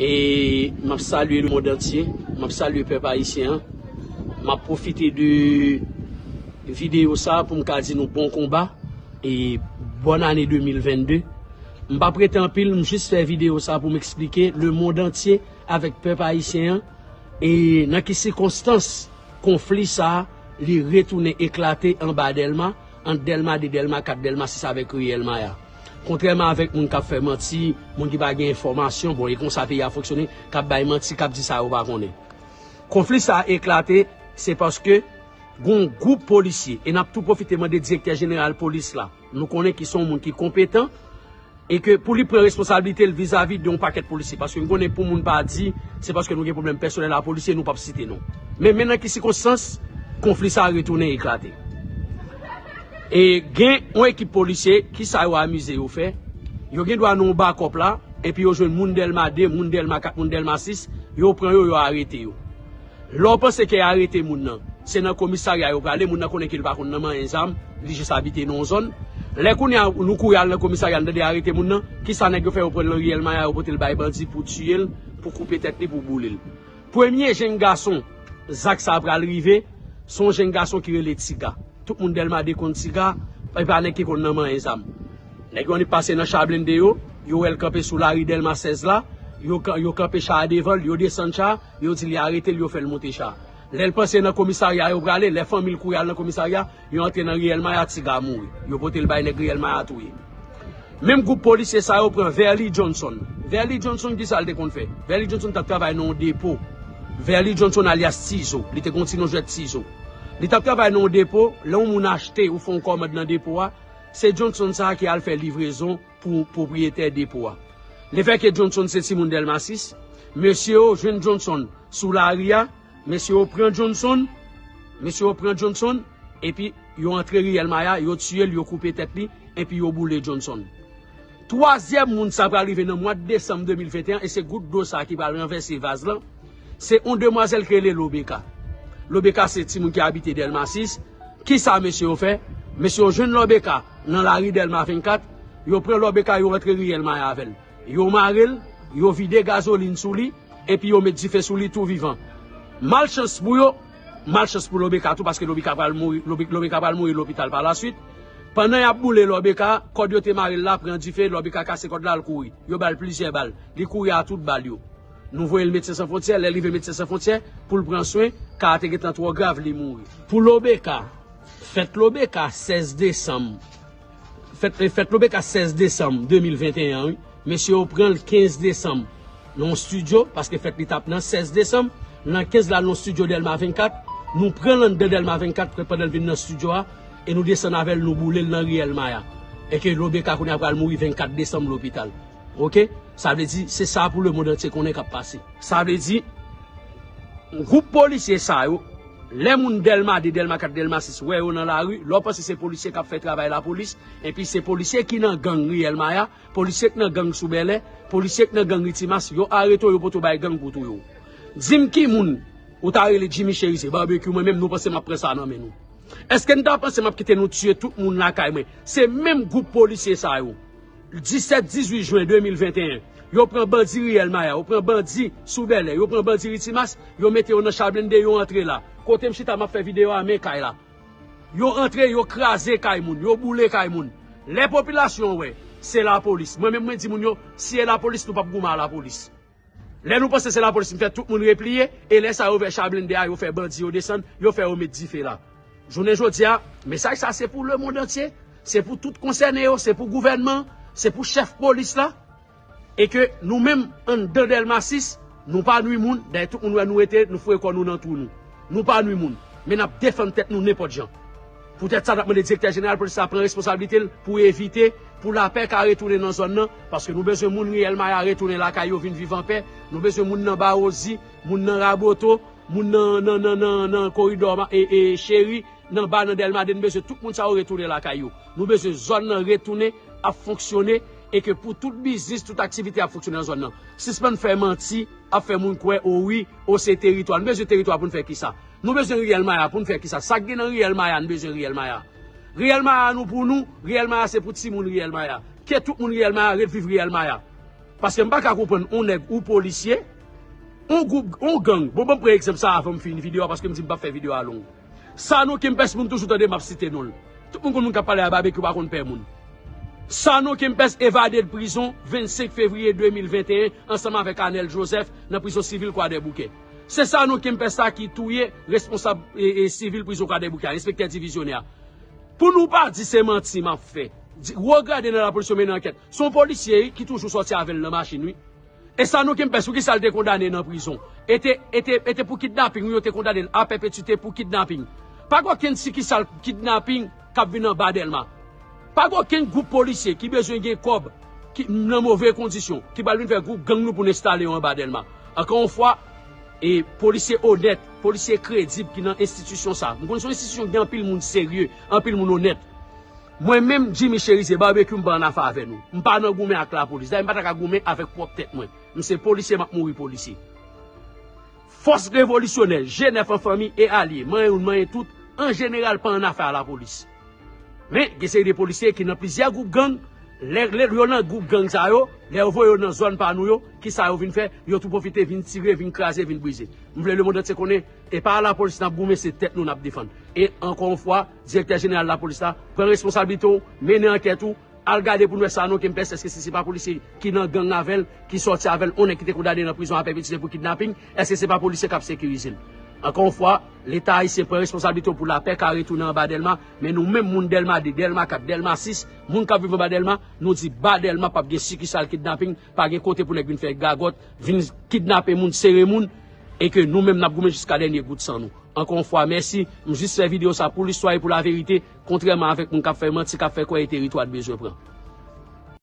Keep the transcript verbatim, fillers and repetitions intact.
E m ap salye lemonn antye, m ap salye pèp ayisyen an. M ap pwofite de videyo sa a pou m ka di nou bon konba e bòn ane de mil vennde. M p ap rete anpil, m jis fè videyo sa a pou m eksplike lemonn antye avèk pèp ayisyen an e nan ki sikonstans konfli sa a li retounen eklate anba Dèlma, ant Dèlma de, Dèlma kat, Dèlma sis avèk riyèl Maya. Kontrèman avèk moun k ap fè manti, moun ki pa gen enfòmasyon, bon, e konsa peyi a fonksyone, k ap bay manti, k ap di sa yo pa konnen. Konfli sa a eklate, se paske gon gwoup polisye, e n ap tou pwofite mande direktè jeneral polis la, nou konnen ki se yon moun ki konpetan, e ke pou li pran responsablite l vizavi de yon pakèt polisye, paske m konnen pou moun pa di, se paske nou gen pwoblèm pèsonèl a polisye, nou p ap site non. Men, men nan ki sikonstans konfli sa a retounen eklate. E gen yon ekip polisye, ki sa yo amize yo fè? Yo gen dwa nan yon bakòp la, epi yo jwenn moun Dèlma de, moun Dèlma kat, moun Dèlma sis, yo pran yo, yo arete yo. Lè w panse ke arete moun nan, se nan komisarya yo prale, moun nan konnen ke li pa konn nan manyen zam, li jis abite nan yon zòn. Lè kounye a nou kouri al nan komisarya, n tande arete moun nan, ki sa nèg yo fè? Yo pran l nan riyèl Maya, yo pote l bay bandi pou tiye l, pou koupe tèt li, pou boule l. Premye jenn gason zak sa a pral rive, se yon jenn gason ki rele Tiga. Tout moun Dèlma de konn Tiga, e pa nèg ki konn nan manyen zam. Nèg yo annik pase nan cha blende yo, yo wè l kanpe sou lari Dèlma sèz la, yo, ka- yo kanpe cha a devan l, yo desann cha a, yo di li arete l, yo fè l monte cha a. Lè l panse nan komisarya yo prale, lè fanmi l kouri al nan komisarya, yo antre nan riyèl Maya, Tiga mouri. Yo pote l bay nèg riyèl Maya touye. Menm gwoup polisye sa yo pran Verly Johnson. Verly Johnson, ki sa l te konn fè? Verly Johnson t ap travay nan yon depo. Verly Johnson alyas Tizo. Li te gen yon ti non jwèt Tizo. Li t ap travay nan yon depo, lè yon moun achte ou fè yon kòmand nan depo a, se Johnson sa a ki al fè livrezon pou pwopriyetè depo a. Lefètke Johnson se timoun Dèlma sis, mesye yo jwenn Johnson sou lari a, mesye yo pran Johnson, mesye yo pran Johnson, epi yo antre riyèl Maya, yo tiye l, yo koupe tèt li, epi yo boule Johnson. Twazyèm moun sa pral rive nan mwa desanm de mil venteyen, e se gout dlo sa ki pral ranvèse vaz lan, se yon demwazèl ki rele Lobeka. Lobeka se timoun ki abite Dèlma sis. Ki sa mesye yo fè? Mesye yo jwenn Lobeka nan lari Dèlma vennkat, yo pran Lobeka, yo antre riyèl Maya avè l. Yo mare l, yo vide gazolin sou li, epi yo met dife sou li tou vivan. Malchans pou yo, malchans pou Lobeka tou, paske Lobeka pral mouri, Lobe- Lobeka pral mouri lopital pa laswit. Pandan y ap boule Lobeka, kòd yo te mare l la pran dife, Lobeka kase kòd la, l kouri. Yo ba l plizyè bal. Li kouri a tout bal yo. Nou voye l Medsen San Fwontyè, lè l rive Medsen San Fwontyè, pou l pran swen, ka a te gentan twò grav, li mouri. Pou Lobeka, fèt Lobeka sèz desanm, fèt, fèt Lobeka sèz desanm de mil venteyen an, wi. Mesye yo pran l kenz desanm nan yon estidyo, paske fèt li t ap nan sèz desanm, nan kenz la nan yon estidyo Dèlma vennkat, nou pran l anndan Dèlma vennkat, pandan l vin nan estidyo a, e nou desann avè l, nou boule l nan riyèl Maya. E ke Lobeka kounye a pral mouri vennkat desanm lopital. Oke? Sa vle di, se sa pou lemonn antye konnen k ap pase. Sa vle di, gwoup polisye sa yo, lè moun Dèlma de, Dèlma kat, Dèlma sis wè yo nan lari, lè w panse se polisye k ap fè travay lapolis, epi se polisye ki nan gang riyèl Maya, polisye k nan gang sou Bèlè, polisye k nan gang ri Timas, yo arete w, yo pote w bay gang pou touye w. Di m ki moun ou ta rele Jimmy Cherizier, Barbecue, mwen menm, nou panse m ap pran sa nan men nou? Èske n ta panse m ap kite nou tiye tout moun lakay mwen? Se menm gwoup polisye sa yo. Disèt, dizuit jen de mil venteyen, yo pran bandi riyèl Maya, yo pran bandi sou Bèlè, yo pran bandi ri Timas, yo mete yo nan cha blende, yo antre la. Kote m chita, m ap fè videyo a, men kay la. Yo antre, yo kraze kay moun, yo boule kay moun. Lè popilasyon an wè, se lapolis. Mwen menm, mwen di moun yo, si e lapolis, nou p ap goumen a lapolis. Lè nou panse se lapolis, m fè tout moun repliye, e lè sa yo vè cha blende a, yo fè bandi yo desann, yo fè yo met dife la. Jounen jodi a, mesaj sa se pou lemonn antye, se pou tout konsène yo, se pou gouvènman, se pou chèf polis la, e ke nou menm, anndan Dèlma sis, nou pa nwi moun, dayè tout moun wè nou rete, nou foure kò nou nan twou nou. Nou pa nwi moun, men n ap defann tèt nou nenpòt jan. Poutèt sa, n ap mande direktè jeneral polis la pran responsablite l pou evite, pou lapè ka retounen nan zòn nan, paske nou bezwen moun riyèl Maya retounen lakay yo, vin viv anpè. Nou bezwen moun nan Bawozi, moun nan Raboto, moun nan, nan, nan, nan, nan koridò Ma- e, e Cheri, nan ba nan Dèlma de, nou bezwen tout moun sa yo retounen lakay yo. Nou bezwen zòn nan retounen ap fonksyone e ke pou tout biznis, tout aktivite ap fonksyone nan zòn nan. Sispann fè manti, ap fè moun kwè, o wi, o se teritwa. Nou bezwen teritwa pou n fè kisa? Nou bezwen riyèl Maya pou n fè kisa? Sa k gen nan riyèl Maya, nou bezwen riyèl Maya. Riyèl Maya nou pou nou, riyèl Maya se pou timoun riyèl Maya. Ke tout moun riyèl Maya ret viv riyèl Maya. Paske m pa ka konprann yon nèg ou polisye, yon gwoup, yon gang. Bon, ban m pran egzanp sa avan m fini videyo a, paske m di m p ap fè videyo a long. Sanon Kempès, moun toujou tande m ap site non l. Tout moun konn moun k ap pale a Babekyou pa konn pè moun. Sanon Kempès evade prizon vennsenk fevriye de mil venteyen ansanm avèk Anèl Joseph nan prizon sivil Kwadèboukè. Se Sanon Kempès sa ki touye responsab e, e, sivil prizon Kwadèboukè a, enspektè divizyonè a. Pou nou pa di se manti m ap fè. Di, wo gade nan lapolis yo mennen ankèt. Se yon polisye ki toujou sòti avè l nan machin, wi. E Sanon Kempès, poukisa l te kondane nan prizon? E te, e te, e te pou kidnaping, wi, yo te kondane l a pèpetite pou kidnaping. Pa gen okenn sikisal kidnaping k ap vin anba Dèlma. Pa gen okenn gwoup polisye ki bezwen gen kòb, ki nan move kondisyon, ki pral vin fè gwoup gang nou pou n enstale yo anba Dèlma. Ankò yon fwa, e polisye onèt, polisye kredib ki nan enstitisyon sa. M konn se yon enstitisyon ki gen anpil moun serye, anpil moun onèt. Mwen menm, Jimmy Chérizier, Babekyou, m pa annafè avè nou. M pa nan goumen ak lapolis. Dayè, m pa ta ka goumen avèk pwòp tèt mwen. M se polisye, m ap mouri polisye. Fòs revolisyonè, G nèf an fanmi e alye, manyen youn, manyen tout, an jeneral pa annafè a lapolis. Men, gen seri de polisye ki nan plizyè gwoup gang, lè, lè yo nan gwoup gang sa yo, lè yo voye yo nan zòn pa nou yo, kisa yo vin fè? Yo tou pwofite vin tire, vin kraze, vin brize. M vle lemonn antye konnen, e pa lapolis n ap goumen, se tèt nou n ap defann. E ankò yon fwa, direktè jeneral lapolis la, pran responsablite w, mennen ankèt ou, al gade pou n wè Sanon Kempès, èske se, se pa polisye ki nan gang avè l, ki sòti avè l, yon nèg ki te kondane nan prizon a pèpetite pou kidnaping, èske se pa polisye k ap sekirize l? Ankò yon fwa, Leta ayisyen pran responsablite w pou lapè ka retounen anba Dèlma, men nou menm moun Dèlma de, Dèlma kat, Dèlma sis, moun k ap viv anba Dèlma, nou di ba Dèlma p ap gen sikisal kidnaping, pa gen kote pou nèg vin fè gagòt, vin kidnape moun, sere moun, e ke nou menm n ap goumen jiska dènye gout san nou. Ankò yon fwa, mèsi. M jis fè videyo sa pou listwa e pou laverite, kontrèman avèk moun k ap fè manti, k ap fè kwè e teritwa n bezwen pran.